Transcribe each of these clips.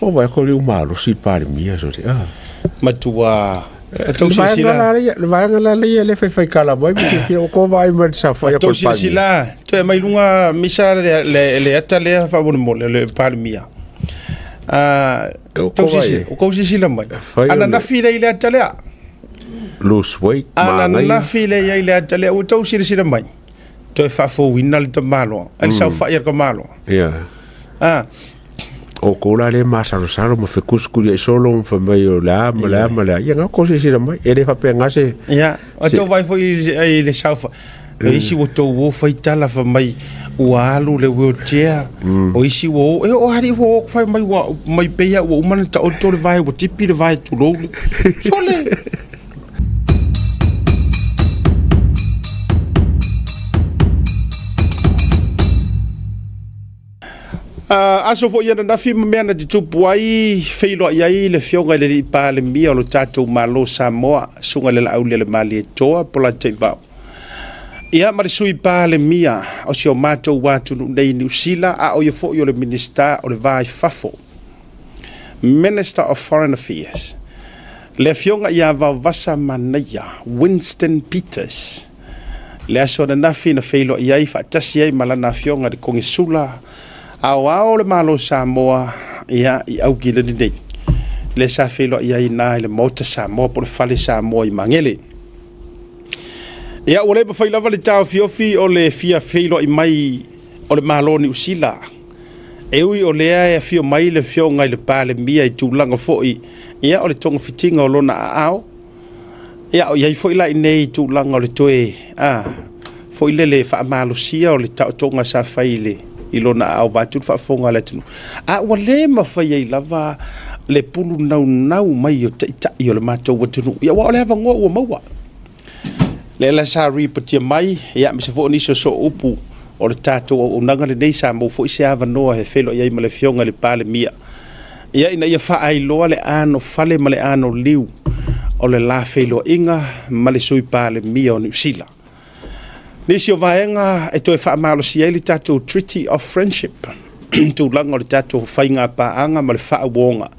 O vai ko le malosi le Palemia so se. Ah. Matua tau silasila. Le vaega la leia le fai kala mai ki o ko vai mai sa fai ko Palemia. Silasila toe mai lunga misa le ata lea faamolemole le Palemia. Ah, tau silasila, o kou silasila mai. Ananafi le i le ata lea. Lose weight. Ananafi le i le ata lea, ua tau silasila mai. Toe faafouina le tamaloa, ai le saofai a le tamaloa. Yeah. Ah. O ko la le masalosalo ma fekusukuli ai solo ma fai mai o le a ma le a ma le a. Ia ngā ko silasila mai. E le faapea se. Ia, o tau vaai foi i le saofai. O isi ua tou o fai tala fai mai ua alu le wheelchair. O isi ua o, e o alii ua o fai mai ua mai pei ua uma ona taoto le vae ua tipi le vae tulou. Sole! Aso foi ananafi ma mea na tutupu ai, feiloai ai le Afioga i le Alii Palemia o lo tatou Malo Samoa, Susuga i le Laaulialemalietoa Polataivao. Ia ma le Sui Palemia o si o matou atunuu nei i Niu Sila, a o ia foi o le Minisita o le Va i Fafo, Minister of Foreign Affairs, le Afioga ia Vaovasa Manaia Winston Peters. Le aso ananafi na feiloai ai faatasi ai ma lana afioga i le Konesula Aoao o le Malo o Samoa ia i Aukilani nei. Lea sa feiloai ai ina i le Maota Samoa po o le Fale Samoa i Magele. Ia ua le mafai lava le taofiofi o le fia feiloai mai o le Malo o Niu Sila. E ui o lea e afio mai le afioga i le Palemia i tulaga foi ia o le togafitiga o lona aao, Ia, o i ai foi la i inei i tulaga o le toe a foi lele faamalosia o le taotoga sa fai i le i lona aao vaeatu le faafofoga a le atunuu. A ua le mafai ai lava le pulu naunau mai o taitai o le matou atunuu. Ia, aua o le avanoa ua maua. Lea la sa ripotia mai, ia, aemaise foi o nisi o sooupu o le tatou auaunaga lenei sa maua foi se avanoa e feiloai ai ma le Afioga i le Palemia. Ia ina ia faailoa le anofale ma le anoliu o le la feiloaiga ma le Sui Palemia o Niu Sila. Nisi o vaega e toe faamalosia ai le tatou Treaty of Friendship, tulaga o le tatou faiga paaga ma le faauoga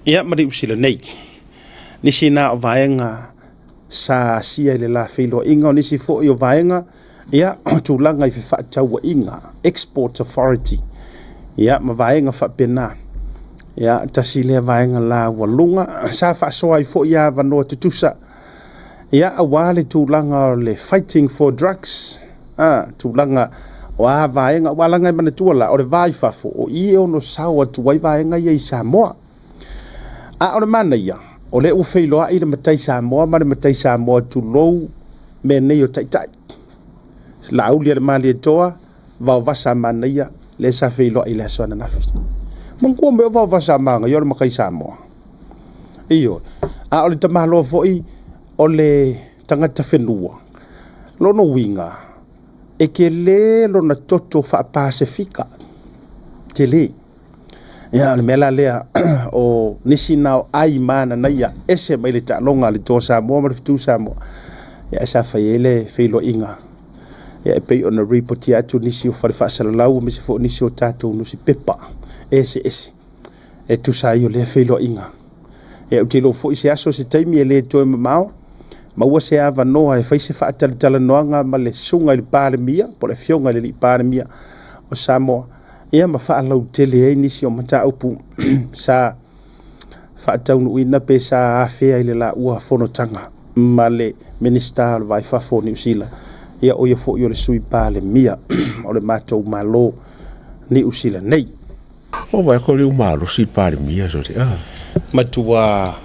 ia ma Niu Sila nei. Nisi na o vaega sa asia i le la feiloaiga, o nisi foi o vaega ia tulaga i fefaatauaiga, Export Authority, ia ma vaega faapena. Ia tasi lea vaega laualuga sa faasoa ai foi avanoa tutusa ia aua le tulaga o le fighting for drugs, tulaga o a vaega, aua leaga e manatua la, o le va i fafo, o i e ono sao atu ai vaega ia i Samoa. A o le manaia, o lea ua feiloai le matai Samoa ma le matai Samoa tulou mea nei o taitai. Laauli a le Malietoa, Vaovasa a Manaia, lea sa feiloai i le aso ananafi. Manatua mai o Vaovasa a Manaia o le matai Samoa. Ioe. A o le tamaloa foi o le tagata whenua. Lona uiga, e tele lona toto faa-Pasefika. Tele. Ia, o le mea la lea, o nisi na o ai ma nanaia ese mai le taaloga a le Toa Samoa ma le Fetu Samoa. Ia, sa fai ai le feiloaiga. Ia, e pei ona ripotia atu nisi o fale faasalalau aemaise foi o nisi o tatou nusipepa eseese e tusa ai o lea feiloaiga. Ia, ou te iloa foi se aso se taimi e le toe mamao, maua se avanoa e fai se faatalatalanoaga ma le susuga i le Palemia, po o le Afioga i le Alii Palemia o Samoa, ia ma faalautele ai nisi o mataupu sa faataunuuina pe sa afea i le laua fonotaga ma le Minisita o le Va i Fafo o Niu Sila, ia o ia foi o le Sui Palemia o le matou Malo Niu Sila nei. O vai ko le malosi Palemia so se. Ah. Matua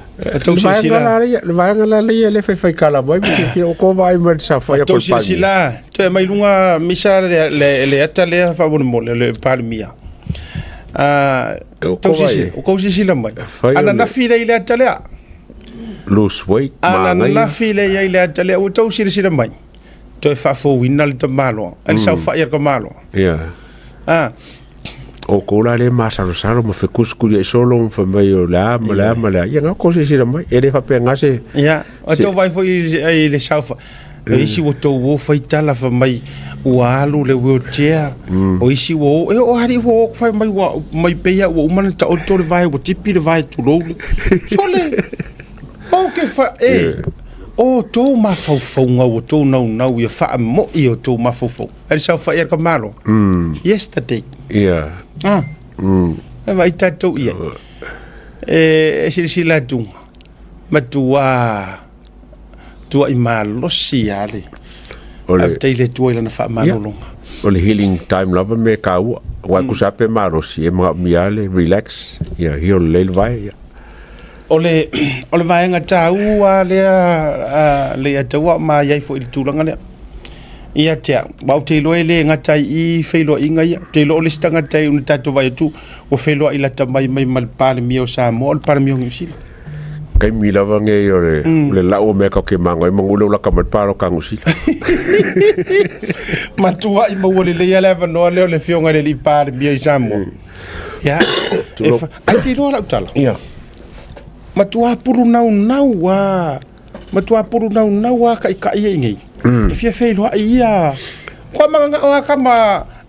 tau silasila. Le vaega la leia le fai fai kala mai ki o ko vai mai sa fai ko Palemia. Silasila toe mai lunga misa le ata lea faamolemole le Palemia. Ah, tau silasila, o kou silasila mai. Ananafi le i le ata lea. Lose weight. Ananafi le i le ata lea ua tau silasila mai. Toe faafouina le tamaloa. Ai le saofai a le tamaloa. Yeah. Ah. O ko la le masalosalo ma fekusukuli ai solo ma fai mai o le a ma le a ma le a. Ia ngā ko silasila mai. E le faapea ngā se... Ia, o tau vaai foi i le saofai. O isi ua tou o fai tala fai mai ua alu le wheelchair. O isi ua o, e o alii ua o fai mai ua mai pei ua uma ona taoto le vae ua tipi le vae tulou le. Sole! O ke fa e o tou mafaufauga ua tou naunau ia faamo'i o tou mafaufauga. Ai le saofai a le tamaloa. Yesterday. Ia. Ah. E vaai tatou i ai. E silasila atu, matua tuai malosi lava le faafetai i le Atua i lana faamalologa. O le healing time lava me kaua. Aua e tusa lava pe malosi, e manaomia lava le relax, ia heal lelei le vae. Ia. O le, o le vaega taua lea Leiataua o ma i ai foi i le tulaga lea. Ia te au, aua ou te iloa e le gata ai i i feiloaiga ia. Ou te iloa o le isi tagata e ona tatou vaai atu ua feiloai lata mai mai ma le Palemia o Samoa, o le Palemia o Niu Sila. Taimi lava nei o le, mm. le lau o mea kau ke mangoi mangu le ulaka mai palo ka ngusila. Matua i maua lelei a le avanoa lea o le afioga i le alii Palemia i Samoa. Mm. Ia, e fa, ai te iloa lau tala. Ia. Matua pulu naunau a. Matua pulu naunau a kaʻikaʻi ia i nei. Mm. E fia feiloai ia. Kua magagao a kama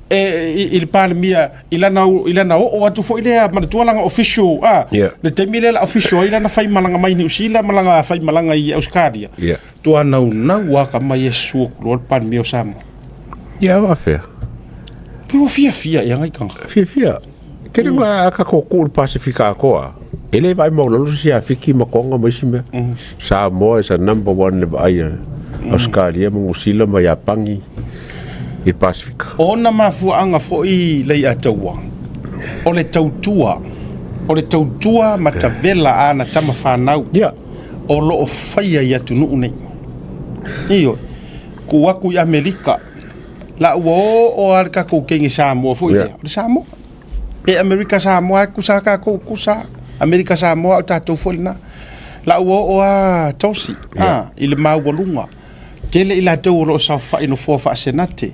e, i, i le Palemia i lana, i lana oo atu foi lea manatua lana official a Yeah. le taimi lea la official ai lana faimalaga mai Niu Sila ma lana faimalaga i Australia. Yeah. Tua naunau a kama ia sua kuloa le Palemia o Samoa. Ia wafea. Pe ua fiafia ia ngai kanga. Fiafia. Tele ngā ka kōkū le Pasifika atoa. E le vaai maulalo se sia Fiti ma Tonga ma isi mea. Samoa is a number one le vaai a Australia ma Niu Sila ma Iapani i le Pasifika. Ona mafuaaga foi Leiataua, o le tautua, o le tautua matavela a ana tama fanau Yeah. o lo o faia i atunuu nei. Ioe, kuu atu i Amerika, La ua oo lava le tatou kenge Samoa foi lea. O le Samoa. Pe Amerika Samoa e tusa tatou tusa. Amerika Samoa o tatou foi lena. La ua oo lava Tosi a, i le maualuga. Tele i latou o lo o saofai i nofoa faasenate.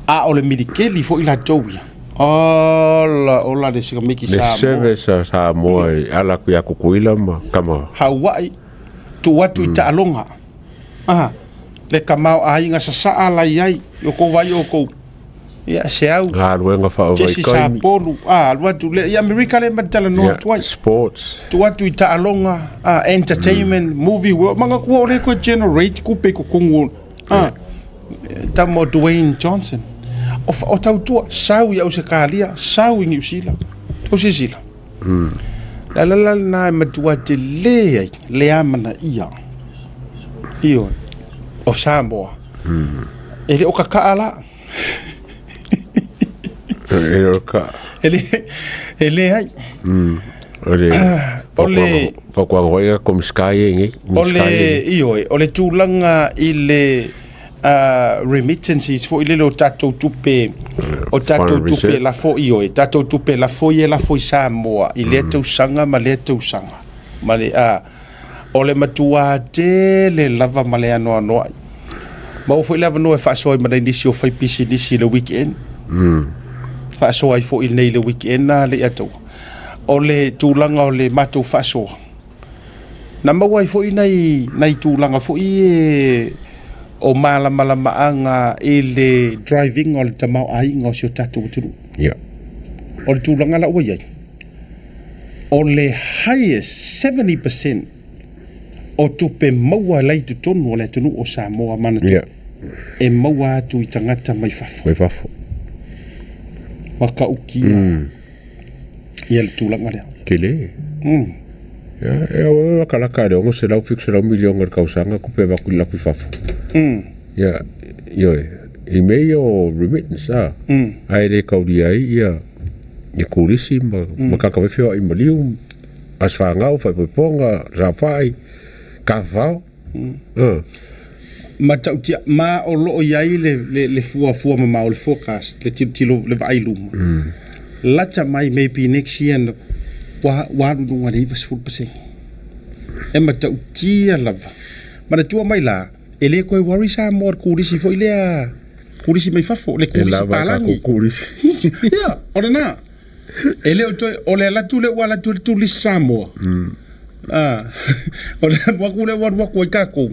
A o le milikeli foi latou ia. Ola, ola le sikamiki Le Samoa. service a Samoa i ala atu ia Tutuila ma Kama. Haua'i, tuu atu i taaloga. Aha, le tamaoaiga sasaa la i ai, i o kou vaai oukou, ia, se au, Galuega Jesse faavaitaimi. Sapolu, a, alu atu le, i Amerika le ma te talanoa Ia, atu ai. sports. Tuu atu i taaloga, a, entertainment, movie world, manatua o lea toe generate tupe i totonu o, a, tama o Dwayne Johnson. O, o tautua, sau i Ausetalia, sau i Niu Sila. Tou silasila. Le ala la lena e matua tele ai le amanaia ioe o Samoa. E le o kakaa la. E le o kakaa. E le, e leai. O le, O le, fautuaga foi ia Komiska ia i nei. o le, ioe, o le tulaga i le remittances foi lele o tatou tupe o tatou tupe lafo ioe tatou tupe lafo ia lafo i Samoa i lea tausaga ma lea tausaga ma le a o le matua tele lava ma le anoanoai maua foi le avanoa e faasoa ai ma nai nisi o fai pisinisi i le weekend faasoa ai foi nei le weekend na le ataua o le tulaga o le matou faasoa Na maua ai foi nai, nai tulaga foi e o malamalamaaga i le driving o le tamaoaiga o si o tatou atunuu. Yeah. O le tulaga la ua i ai, o le highest 70% o tupe maua la i totonu o le atunuu o Samoa manatua Yeah. e maua atu i tagata mai fafo. Mai fafo. Matautia. Ia le tulaga lea. Tele. Ia, e au e lakalaka le 600, 700 miliona i le tausaga tupe avatu i laku i fafo. Ia, ioe, i mea ia o remittance a, ae le taulia ai ia, ia turisi ma, ma tagata foi feoai i maliu, aso fanau, faaipoipoga, saofai, tafafao. Matautia, ma o lo o i ai le, le, le fuafua mamao, le forecast, le tilotilo, le vaai i luma. Lata mai maybe next year na, ua, ua alu i luga i le 90%. E matautia lava. Manatua mai la, e le toe worry Samoa i le turisi foi lea, turisi mai fafo, le E turisi lava e palagi. tatou turisi. Ia, o lena. E le o toe, o le alu atu lea ua alu atu ai le turisi Samoa. O le alu atu lea ua alu atu ai tatou.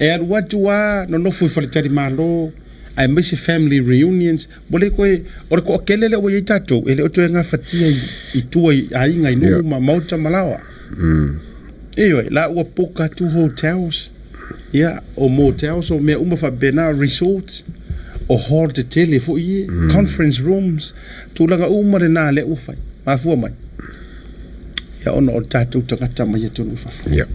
E alu atu lava nonofo i faletalimalo aemaise family reunions, ua le toe, o le toatele lea ua i ai tatou, e le o toe gafatia i tua i aiga i nuu ma maota ma laoa. Ioe, la ua book atu hotels, ia, o motels, o mea uma faapena, resorts, o hall tetele foi ia, conference rooms, tulaga uma lena lea ua fai, mafua mai, ia ona o tatou tagata mai atunuu i fafo. Ia.